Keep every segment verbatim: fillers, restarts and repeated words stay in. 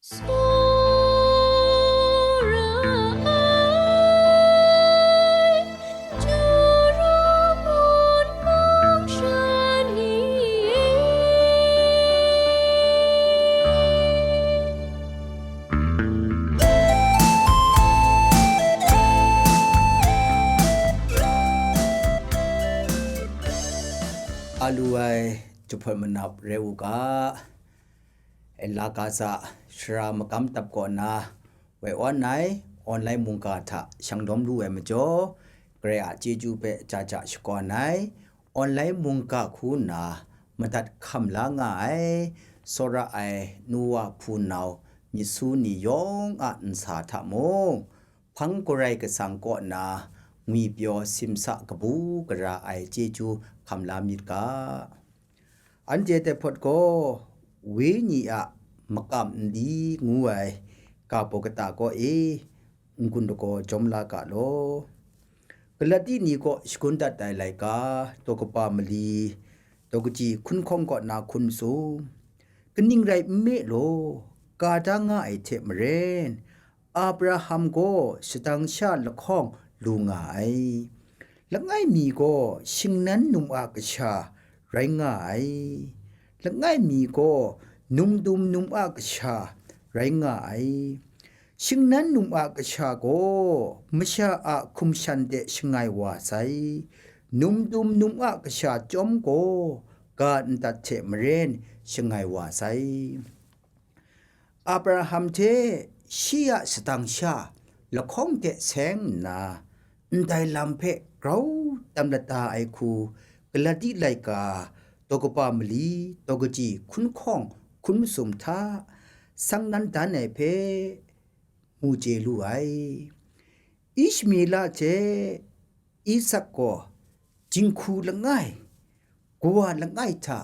Tsawra ai, Jura mun mung sha ni e. A lu ai jahpawt manap rai u ga, N L K S A shara magam tap kaw na woi wan ai online mungga hta shang lawm lu ai majaw, Karai a chyeju hpe ja ja shakawn ai online mungga hku nna madat hkam la nga ai, tsawra ai nu wa hpunau myit su ni yawng a ntsa hta mung, hpang Karai Kasang kaw na ngwipyaw simsa kabu gara ai chyeju hkam la myit ga. Anhte tai hpawt gaw, Wenyi a makam nli ngu ai ga baw kata kaw e n-gun dagaw jawm la ga law. Galati ni kaw shagun dat ai laika, daw kaba mali, daw kaji hkun hkawng kaw na hkun masum, kaning rai nme law, ka da nga ai hte maren, Abraham gaw shadang sha lahkawng lu nga ai. Langai mi gaw shingnan num a kasha rai nga ai. Langai mi gaw num dum num a kasha rai nga ai. Shingnan num a kasha gaw masha a hkum shan de shangai wa sai. Num dum num a kasha chyawm gaw ga ndat hte maren shangai wa sai. Abraham hte shi a shadang sha lahkawng de seng nna, ndai lam hpe grau tam lata ai hku, Galati laika, daw kaba mali, daw kaji hkun hkawng hkun masum hta, sang nan dan ai hpe mu chye lu ai. Ishmela hte Isak gaw jinghku langai, kawa langai hta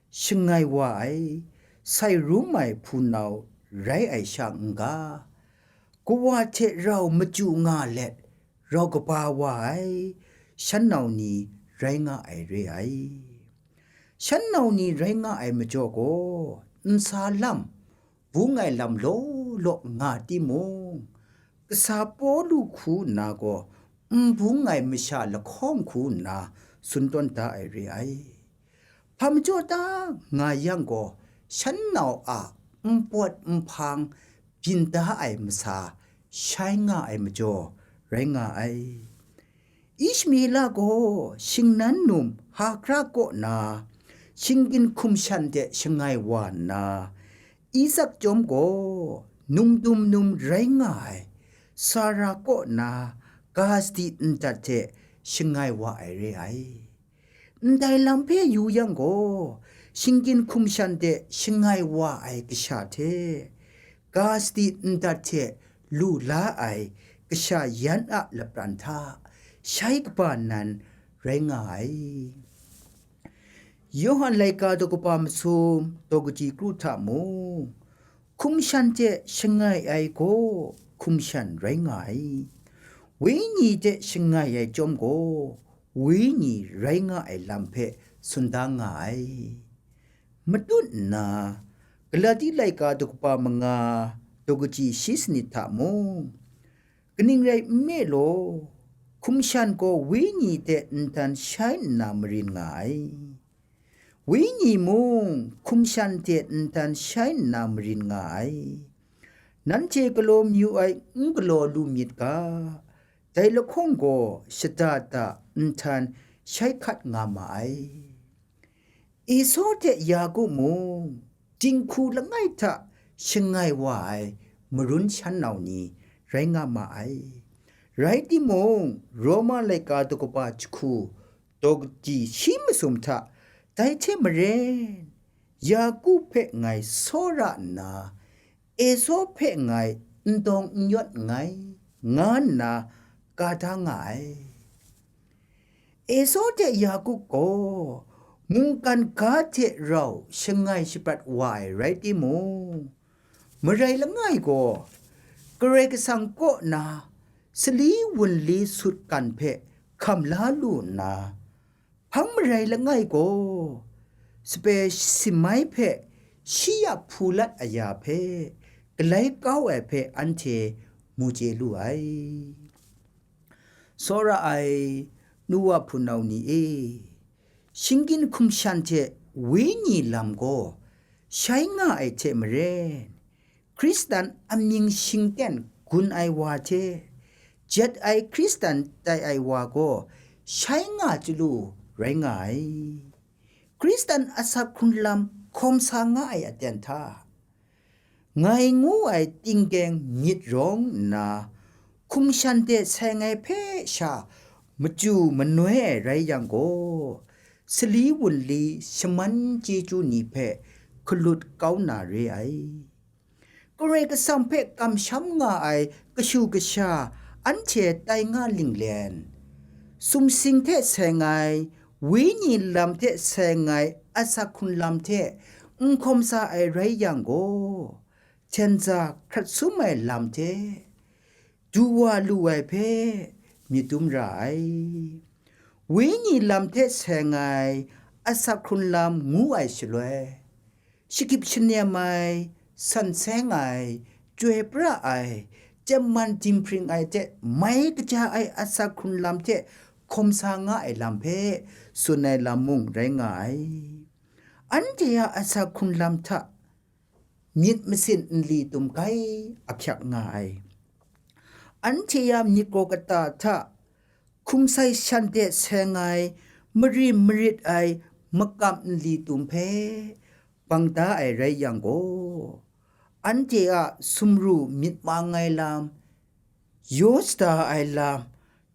shangai wa ai, sai rum ai hpunau rai ai sha n-ga, kawa hte rau machyu nga let rau kaba wa ai shan nau ni rai nga ai re ai. Shan nau ni rai nga ai majaw gaw, ntsa lam, bung ai lam law law nga timung, kasa Pawlu hku nna gaw n bung ai masha lahkawng hku nna tsun tawn da ai re ai. Hpa majaw ta nga yang gaw, shan nau a npawt nhpang byin da ai masa shai nga ai majaw rai nga ai. Ishmela gaw shingnan num Hagara kaw na shinggyim hkum shan de shangai wa nna, Isak chyawm gaw num dum num rai nga ai Sara kaw na ga sadi ndat hte shangai wa ai re ai. Ndai lam hpe yu yang gaw, shinggyim hkum shan de shangai wa ai kasha hte, ga sadi ndat hte lu la ai kasha yan a lapran hta shai kaba nan rai nga ai. Yawhan laika daw kaba masum daw kaji kru hta mung, hkum shan hte shangai ai gaw hkum shan rai nga ai, wenyi hte shangai ai chyawm gaw, wenyi rai nga ai lam hpe tsun da nga ai. Matut nna, Galati laika daw kaba manga daw kaji shi sanit hta mung, kaning rai nme law, hkum shan gaw wenyi hte ntan shai nna marin nga ai. Wenyi mung hkum shan hte ntan shai nna marin nga ai. Nanhte galaw mayu ai n galaw lu myit ga, dai lahkawng gaw shada da ntan shai hkat nga ma ai. Esau hte Yaku mung, jinghku langai hta shangai wa ai marun shan nau ni rai nga ma ai. Rai timung, Roma laika daw kaba jahku daw kaji shi masum hta, dai hte maren, Yaku hpe ngai tsawra nna, Esau hpe ngai n dawng n yawt nngai, nga nna ka da nga ai. Esau hte Yaku gaw mungkan ga hte rau shangai shaprat wa ai rai timung, marai langai gaw Karai Kasang kaw na sali wunli sutgan hpe hkam la lu nna, hpang marai langai gaw sape simai hpe shi a hpu lat aya hpe galai kau ai hpe anhte mu chye lu ai. Tsawra ai nu wa hpunau ni e, shinggyim hkum shan hte wenyi lam gaw shai nga ai hte maren, Hkristan amying shingten gun ai wa hte, jet ai Hkristan tai ai wa gaw shai nga chyalu rai nga ai. Hkristan asak hkrun lam hkawm sa nga ai aten hta, ngai ngu ai tingkeng myit rawng nna, hkum shan de seng ai hpe sha machyu manoi ai rai yang gaw, sali wunli shaman chyeju ni hpe hkalut kau na re ai. Karai Kasang hpe kamsham nga ai kashu kasha anhte tai nga linglen, sumsing hte seng ai, wenyi lam hte seng ai asak hkrun lam hte n hkawm sa ai rai yang gaw, hten za hkrat sum ai lam hte du wa lu ai hpe myit dum ra ai. Wenyi lam hte seng ai asak hkrun lam ngu ai shaloi, shagip shanem ai, san seng ai, chyoi pra ai, chyam man dinghpring ai hte mai kaja ai asak hkrun lam hte hkawm sa nga ai lam hpe tsun ai lam mung rai nga ai. Anhte a asak hkrun lam hta myit masin nli tum kai ahkyak nga ai. Anhte a myit gaw kata hta hkum sai shan de seng ai, mari marit ai makam nli tum hpe bang da ai rai yang gaw, anhte a sumru myit mang ai lam, yaw shada ai lam,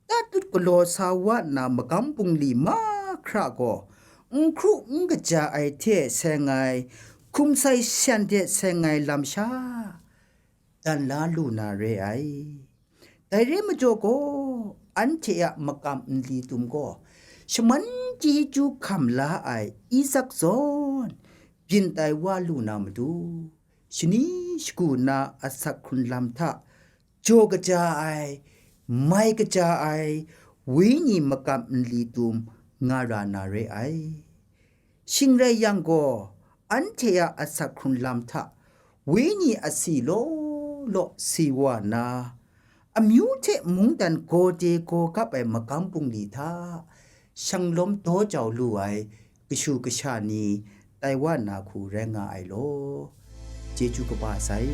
tatut galaw sa wa nna magam bungli mahkra gaw, n hkru n kaja ai hte seng ai, hkum sai shan hte seng ai lam sha dan la lu na re ai. Dai re majaw gaw, anhte a makam nli tum gaw, shaman chyeju hkam la ai Isak zawn byin tai wa lu na matu, shani shagu na asak hkrun lam hta jaw kaja ai, mai kaja ai, wenyi makam nli tum nga ra na re ai. Shing rai yang gaw, anhte a asak hkrun lam hta wenyi asi law law si wa na, amyu hte mungdan gaw de gaw gap ai magam bungli hta shanglawm daw jau lu ai kashu kasha ni tai wa na hku rai nga ai law. Chyeju kaba sai.